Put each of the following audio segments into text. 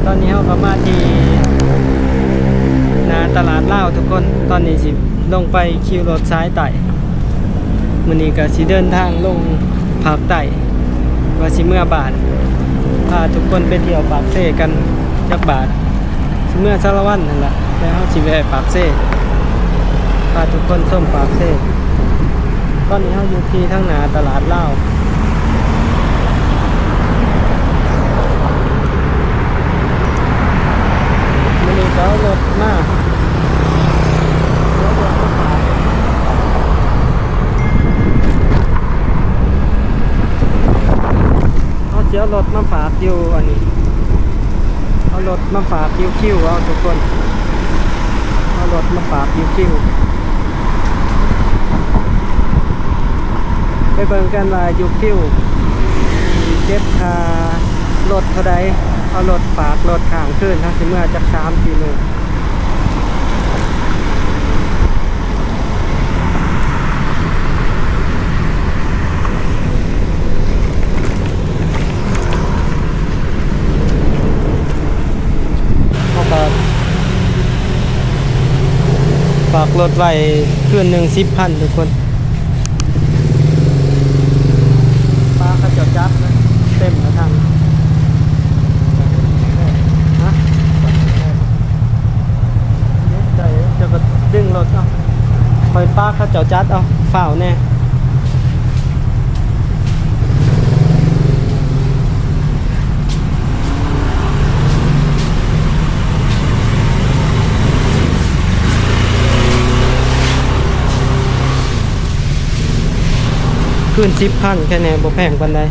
ຕອນນີ້ເຮົາກໍມາທີ່ໜ້າຕະຫຼາດລາວທຸກຄົນ. ຕອນນີ້ຊິລົງໄປຄິວລົດສາຍໃຕ້. ມື້ນີ້ກໍຊິເດີນທາງລົງພາກໃຕ້ ວ່າຊິເມືອບ້ານ. ພາທຸກຄົນໄປທ່ຽວປາກເຊກັນຈັກບາດ. ຊິເມືອສາລະວັນຫັ້ນລະ ແຕ່ເຮົາຊິແວ່ປາກເຊ ພາທຸກຄົນຊົມປາກເຊ. ຕອນນີ້ເຮົາຢູ່ທີ່ທາງໜ້າຕະຫຼາດລາວ. ມື້ນີ້ກໍເອົາລົດມາ ເຮົາຊິເອົາລົດມາຝາກຢູ່ອັນນີ້ ເອົາລົດມາຝາກຢູ່ຄິວເອົາທຸກຄົນ ເອົາລົດມາຝາກຢູ່ຄິວ. ໄປເບິ່ງກັນວ່າຢູ່ຄິວເກັບຄ່າລົດເທົ່າໃດ. ເອົາລົດຝາກ ລົດຄ້າງຄືນ ເຮົາຊິເມືອຈັກສາມສີ່ມື້. ເຮົາກໍຝາກລົດໄວ້ຄືນໜຶ່ງສິບພັນທຸກຄົນ. ປາເຂົາເຈົ້າຈັບນະ ເຕັມແລ້ວທາງ ຮະ ໄດ້ ເຈົ້າກໍດຶງລົດເອົາ ຂ້ອຍປາເຂົາເຈົ້າຈັດເອົາ ຟ້າວແດ່. ຄືນສິບພັນ ແຄ່ນີ້ບໍ່ແພງປານໃດ.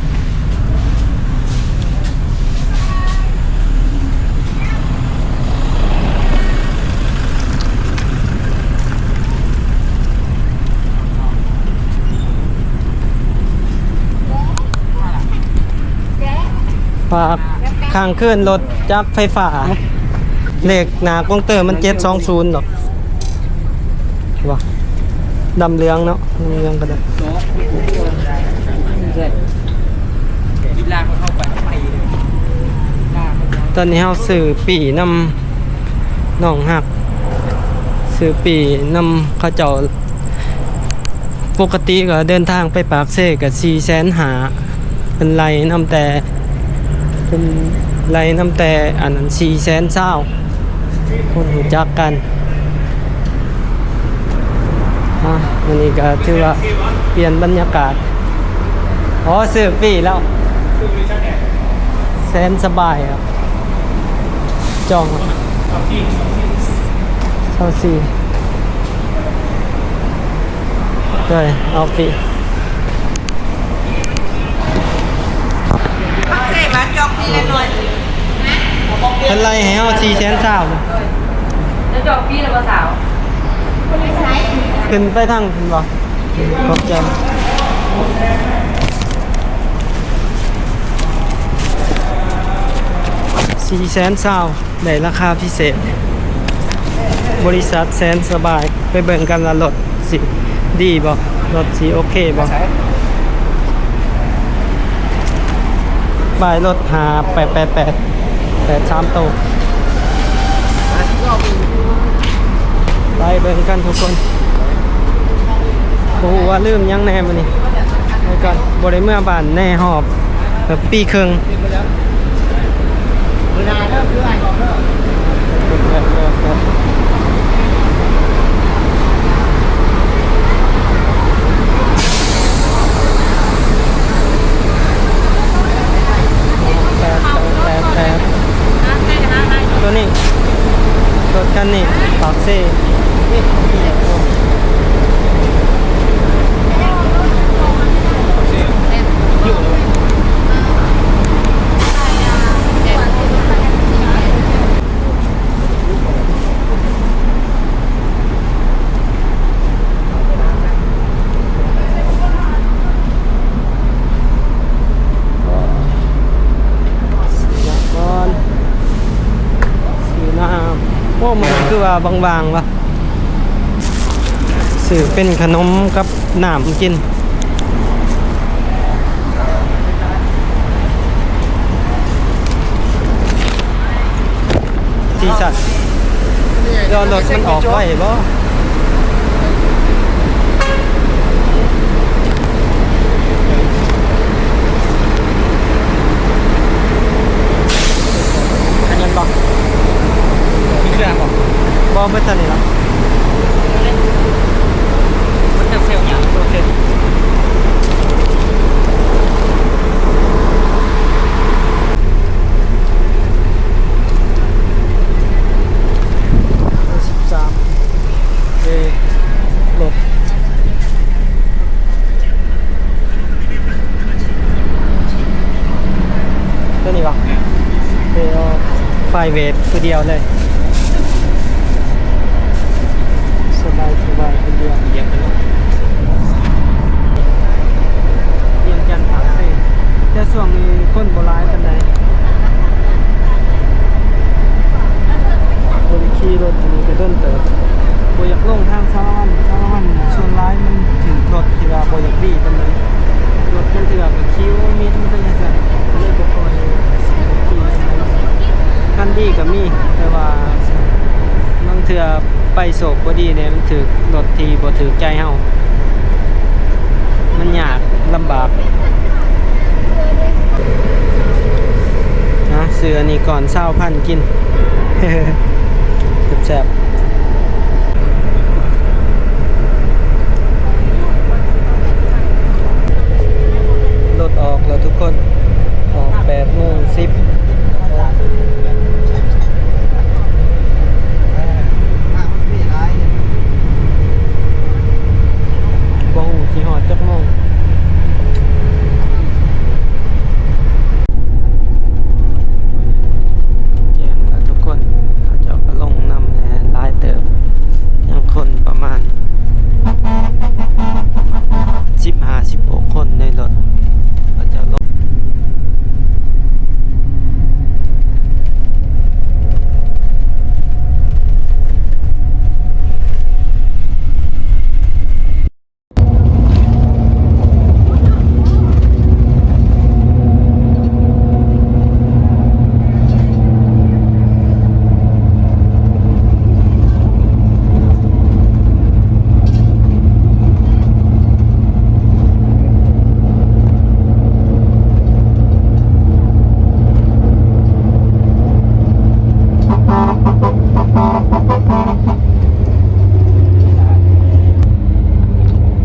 ຝາກຄ້າງຄືນລົດຈັກໄຟຟ້າ ເລກໜ້າກົງເຕີມັນເຈັດສອງສູນດອກ ວ່າ ດຳເຫຼືອງເນາະ ດຳເຫຼືອງກໍໄດ້. ຕອນນີ້ເຮົາຊື້ປີ້ນຳນ້ອງຮັກ ຊື້ປີ້ນຳເຂົາເຈົ້າ. ປົກກະຕິກໍເດີນທາງໄປປາກເຊກໍສີ່ແສນຫ້າ ເພິ່ນໄລ່ນຳແຕ່ ເພິ່ນໄລ່ນຳແຕ່ອັນນັ້ນ ສີ່ແສນຊາວ ຄົນຮູ້ຈັກກັນ. ອ່ະ ມື້ນີ້ກໍຖືວ່າປ່ຽນບັນຍາກາດ. ອໍ ຊື້ປີ້ແລ້ວ ແສນສະບາຍ ຈອງ ຊາວສີ່ ໂດຍ ເອົາປີ້ ເພິ່ນໄລ່ໃຫ້ເຮົາສີ່ແສນຊາວ ຈະຈອງປີ້ແລ້ວບໍ່ສາວ? ຂຶ້ນໄປທາງພຸ້ນບໍ່? ຂອບໃຈ. ສີ່ແສນຊາວ ໄດ້ລາຄາພິເສດ ບໍລິສັດແສນສະບາຍ. ໄປເບິ່ງກັນວ່າລົດຊິດີບໍ່ ລົດຊິໂອເຄບໍ່. ປ້າຍລົດຫ້າແປດແປດແປດ ແປດສາມໂຕ. ໄປເບິ່ງກັນທຸກຄົນ. ບໍ່ຮູ້ວ່າລືມຫຍັງແດ່ມື້ນີ້ ໄປກ່ອນ ບໍ່ໄດ້ເມືອບ້ານແນ່ຮອບ ເກືອບປີເຄິ່ງ. ໂຕນີ້ ລົດຄັນນີ້ ປາກເຊ. ຊື້ນ້ຳກ່ອນ ຊື້ນ້ຳ. ໂອ້ ມັນຄືວ່າບາງໆ ວະ. ຊື້ເປັນຂະໜົມກັບນ້ຳກິນ. ອີສັນ ແລ້ວລົດມັນອອກໄວບໍ່? ອັນນັ້ນບໍ່? ມີເຄື່ອງບໍ່? ບໍ່ ໝົດເທົ່ານີ້ລະ. ມັນຈະເຊວຫຍັງ? ໂອເຄ. ສິບສາມ ເອ ລົດ ຕົວນີ້ບໍ່? ເອ ໄຟເວບ ຜູ້ດຽວເລີຍ ສະບາຍໆ ຄົນດຽວ ວຽງຈັນ ປາກເຊ ແຕ່ຊ່ວງນີ້ຄົນບໍ່ຫຼາຍປານໃດ. ບໍ່ໄດ້ຂີ່ລົດຢູ່ນີ້ກະດົນເຕີບ ບໍ່ຢາກລົງທາງສາລະວັນ. ສາລະວັນສ່ວນຫຼາຍມັນຖືກລົດທີ່ວ່າບໍ່ຢາກດີປານໃດ ລົດມັນຖືກແບບຄິວມິນໄປຈັ່ງຊັ້ນ ກະເລີຍບໍ່ຄ່ອຍຂີ່ປານໃດ. ຄັນດີກະມີ ແຕ່ວ່າບາງເທື່ອໄປໂຊກບໍ່ດີແດ່ ມັນຖືກລົດທີ່ບໍ່ຖືກໃຈເຮົາ ມັນຍາກລຳບາກ. ນະ ຊື້ອັນນີ້ກ່ອນ ຊາວພັນກິນ ແຊບໆ. ລົດອອກແລ້ວທຸກຄົນ ອອກແປດໂມງສິບ ບໍ່ຮູ້ຊິຮອດຈັກໂມງ. ແຈ້ງແລ້ວທຸກຄົນ ເຂົາເຈົ້າກະລົງນຳແດ່ຫຼາຍເຕີບ ຍັງຄົນປະມານສິບຫ້າ ສິບຫົກຄົນໃນລົດ ເຂົາເຈົ້າລົງ.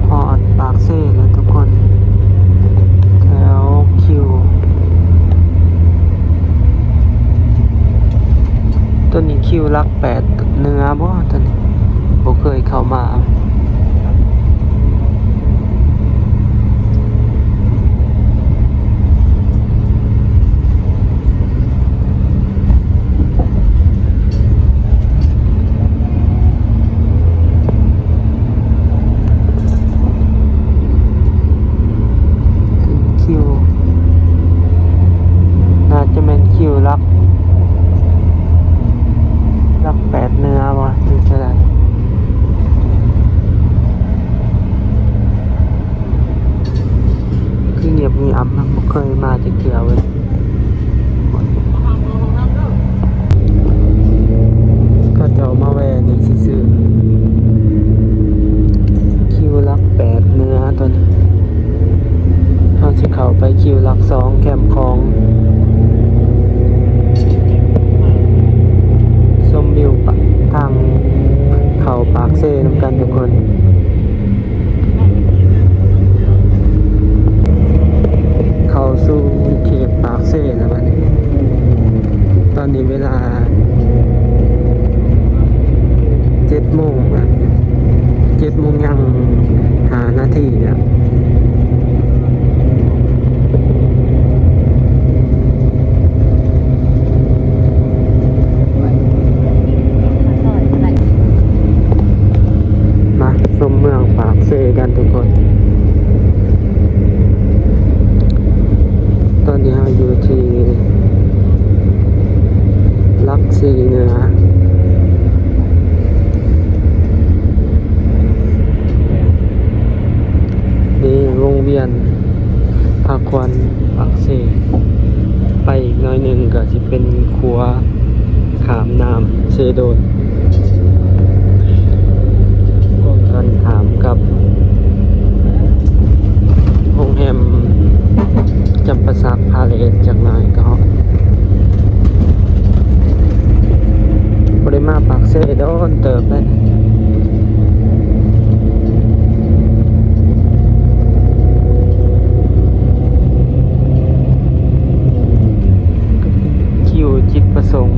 ຮອດປາກເຊແລ້ວທຸກຄົນ ແຖວຄິວ ຕົວນີ້ຄິວຫຼັກແປດເໜືອບໍ່? ຕົວນີ້ບໍ່ເຄີຍເຂົ້າມາ. ຄິວ ໜ້າຈະແມ່ນຄິວຫຼັກ ຫຼັກແປດເໜືອບໍ່ ຫຼືຈັ່ງໃດ? ຄືງຽບງຽບນະ ບໍ່ເຄີຍມາຈັກເທື່ອເວີຍ. ເຂົາເຈົ້າມາແວ່ນີ້ຊື່ໆ ຄິວຫຼັກແປດເໜືອຕົວນີ້ ເຮົາຊິເຂົ້າໄປຄິວຫຼັກສອງແຄມຂອງ ຊົມວິວປະ ທາງເຂົ້າປາກເຊນຳກັນທຸກຄົນ. ເຂົ້າສູ່ເຂດປາກເຊແລ້ວບັດນີ້ ຕອນນີ້ເວລາເຈັດໂມງ ເຈັດໂມງຍັງຫ້ານາທີແລ້ວ. ມາຊົມເມືອງປາກເຊກັນທຸກຄົນ ຕອນນີ້ເຮົາຢູ່ທີ່ຫຼັກສີ່ເໜືອ ນີ້ວົງວຽນພະຄວັນປາກເຊ ໄປອີກໜ້ອຍໜຶ່ງກະຊິເປັນຂົວ ຂ້າມນ້ຳເຊໂດນ ກົງກັນຂ້າມກັບໂຮງແຮມຈຳປາສັກພາເລດຈັກໜ້ອຍກໍຮອດ. ບໍ່ໄດ້ມາປາກເຊໂດນເຕີບແລ້ວ. ຄິວຈິດປະສົງ.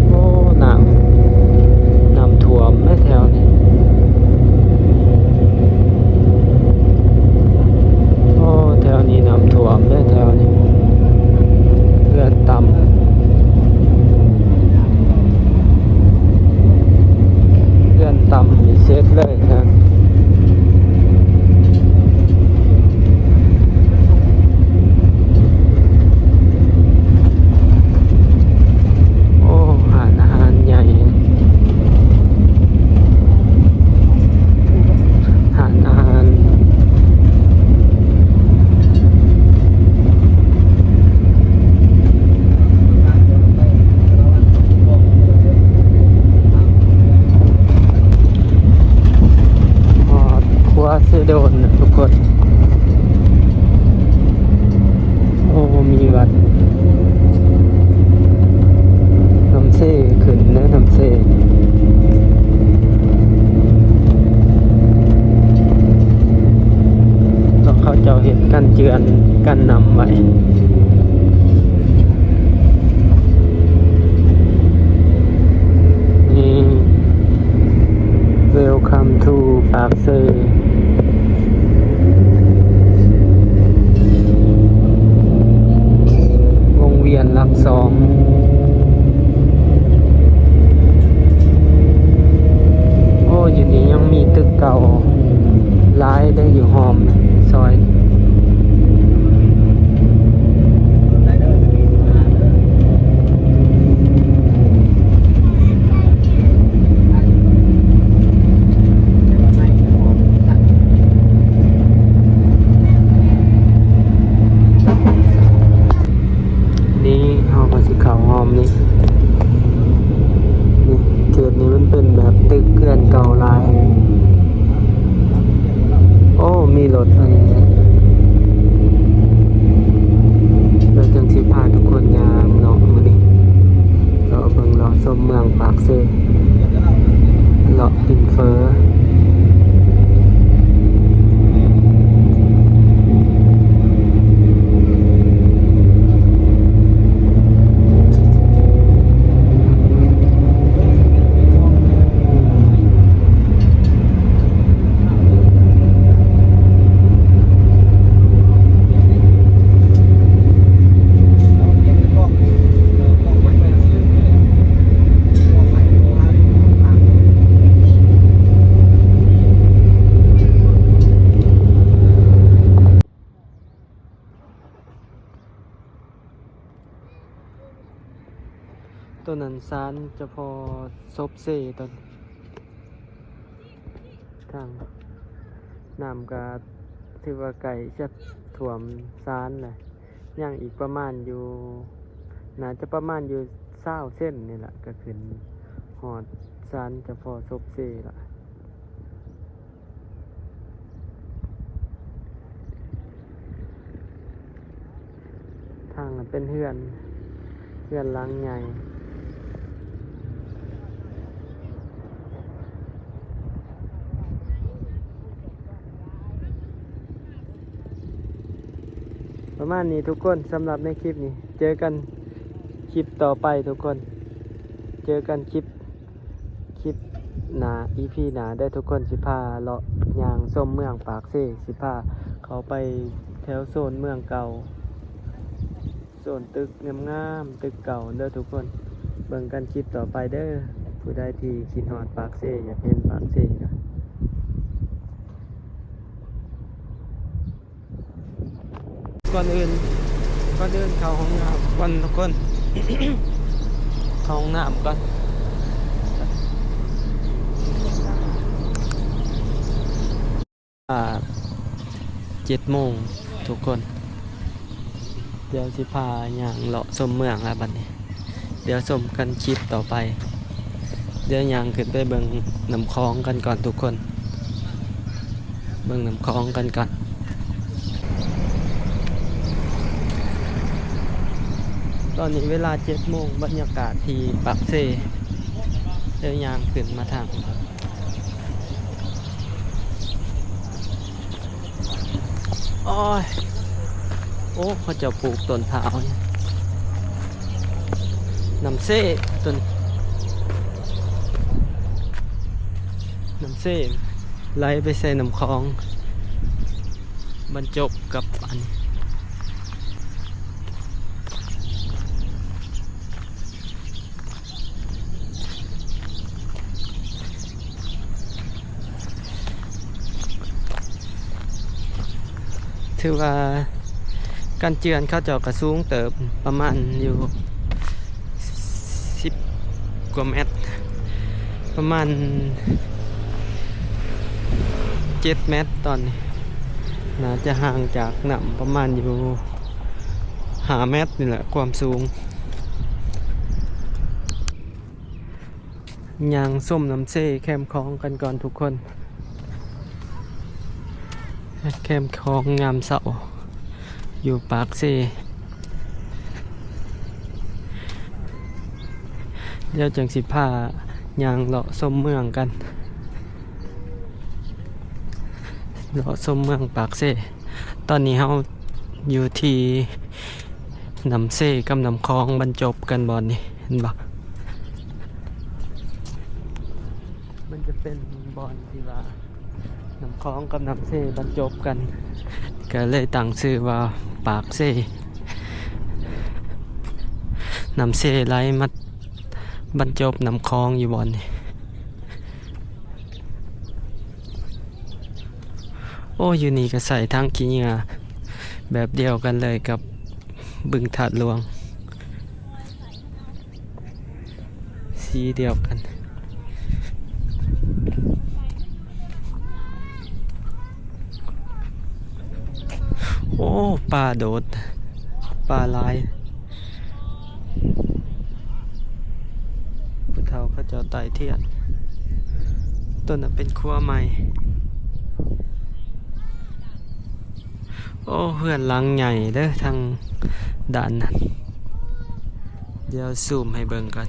ໂອ້ ນ້ຳ ນ້ຳຖ້ວມແທ້ແຖວນີ້. ໂອ້ ແຖວນີ້ນ້ຳຖ້ວມເດ້ ແຖວນີ້ ເຮືອນຕ່ຳ ເຮືອນຕ່ຳນີ້ເສັດເລີຍນະ. ໂອ້ ຮ້ານອາຫານໃຫຍ່ ຮ້ານອາຫານ. ຮອດຂົວເຊໂດນທຸກຄົນ. ໂອ້ ມີວັດ ນ້ຳເຊຂຶ້ນເດີ ນ້ຳເຊ ຕ້ອງເຂົາເຈົ້າເຮັດກັນເຈື່ອນ ກັນນ້ຳໄວ້. ນີ້ Welcome to ປາກເຊ ວົງວຽນຫຼັກສອງ. ໂອ້ ຢູ່ນີ້ຍັງມີຕຶກເກົ່າຫຼາຍເດ້ ຢູ່ຫ້ອມຊອຍ. ນີ້ເຮົາກໍຊິເຂົ້າຮ່ອມນີ້ ນີ້ ເຂດນີ້ມັນເປັນແບບຕຶກເຮືອນເກົ່າຫຼາຍ. ໂອ້ ມີລົດອັນນີ້ ແລ້ວຈັ່ງຊິພາທຸກຄົນຍ່າງເລາະມື້ນີ້ ເລາະເບິ່ງເລາະຊົມເມືອງປາກເຊ ເລາະກິນເຝີ. ໂຕນັ້ນສານເຈົ້າພໍ່ສົບເຊ ຕອນທາງນ້ຳກໍຖືວ່າໃກ້ຈະຖ້ວມສານແລ້ວ ຍັງອີກປະມານຢູ່ ໜ້າຈະປະມານຢູ່ຊາວເຊັນນີ້ລະ ກໍຂຶ້ນຮອດສານເຈົ້າພໍ່ສົບເຊລະ. ທາງນັ້ນເປັນເຮືອນ ເຮືອນຫຼັງໃຫຍ່ ປະມານນີ້ທຸກຄົນ ສຳລັບໃນຄລິບນີ້ ເຈີກັນຄລິບຕໍ່ໄປທຸກຄົນ ເຈີກັນຄລິບ ຄລິບໜ້າ ອີພີໜ້າເດີທຸກຄົນ ຊິພາເລາະຍ່າງຊົມເມືອງປາກເຊ ຊິພາເຂົ້າໄປແຖວໂຊນເມືອງເກົ່າ ໂຊນຕຶກງາມໆ ຕຶກເກົ່າເດີທຸກຄົນ ເບິ່ງກັນຄລິບຕໍ່ໄປເດີ. ຜູ້ໃດທີ່ຄິດຮອດປາກເຊ ຢາກເຫັນປາກເຊກໍ ກ່ອນອື່ນ ກ່ອນອື່ນເຂົ້າຫ້ອງນ້ຳກ່ອນທຸກຄົນ ເຂົ້າຫ້ອງນ້ຳກ່ອນ. ອ່າ ເຈັດໂມງທຸກຄົນ. ດຽວຊິພາຍ່າງເລາະຊົມເມືອງລະບັດນີ້. ດຽວຊົມກັນຄລິບຕໍ່ໄປ. ດຽວຍ່າງຂຶ້ນໄປເບິ່ງນ້ຳຂອງກັນກ່ອນທຸກຄົນ. ເບິ່ງນ້ຳຂອງກັນກ່ອນ. ຕອນນີ້ເວລາເຈັດໂມງ, ບັນຍາກາດທີ່ປາກເຊ. ດຽວຍ່າງຂຶ້ນມາທາງ ໂອ້ຍ ໂອ້ ເຂົາເຈົ້າປູກຕົ້ນພ້າວນີ້. ນ້ຳເຊ ຕົ້ນ ນ້ຳເຊໄຫຼໄປໃສ່ນ້ຳຂອງ ບັນຈົບກັບອັນ ຖືວ່າການເຈື່ອນເຂົາເຈົ້າກະສູງເຕີບ, ປະມານຢູ່ສິບກວ່າແມັດ, ປະມານເຈັດແມັດຕອນນີ້. ໜ້າຈະຫ່າງຈາກນ້ຳປະມານຢູ່ຫ້າແມັດນີ້ແຫຼະ ຄວາມສູງ. ຍ່າງຊົມນ້ຳເຊແຄມຂອງກັນກ່ອນທຸກຄົນ. ແຄມຂອງຍາມເຊົ້າຢູ່ປາກເຊ. ດຽວຈັ່ງຊິພາຍ່າງເລາະຊົມເມືອງກັນ, ເລາະຊົມເມືອງປາກເຊ. ຕອນນີ້ເຮົາຢູ່ທີ່ ນ້ຳເຊກັບນ້ຳຂອງບັນຈົບກັນບ່ອນນີ້ ເຫັນບໍ່? ມັນຈະເປັນບ່ອນທີ່ວ່ານ້ຳຂອງກັບນ້ຳເຊບັນຈົບກັນ, ກະເລີຍຕັ້ງຊື່ວ່າປາກເຊ. ນ້ຳເຊໄຫຼມາບັນຈົບນ້ຳຂອງຢູ່ບ່ອນນີ້. ໂອ້ ຢູ່ນີ້ກະໃຊ້ຖັງຂີ້ເຫຍື້ອແບບດຽວກັນເລີຍກັບບຶງທາດຫຼວງ, ສີດຽວກັນ. ໂອ້ ປາໂດດ, ປາຫຼາຍ. ຜູ້ເຖົ້າເຂົາເຈົ້າໄຕ້ທຽນ. ໂຕນັ້ນເປັນຄົວໃໝ່. ໂອ້ ເຮືອນຫຼັງໃຫຍ່ເດີ້ ທາງດ້ານນັ້ນ. ດຽວຊູມໃຫ້ເບິ່ງກ່ອນ.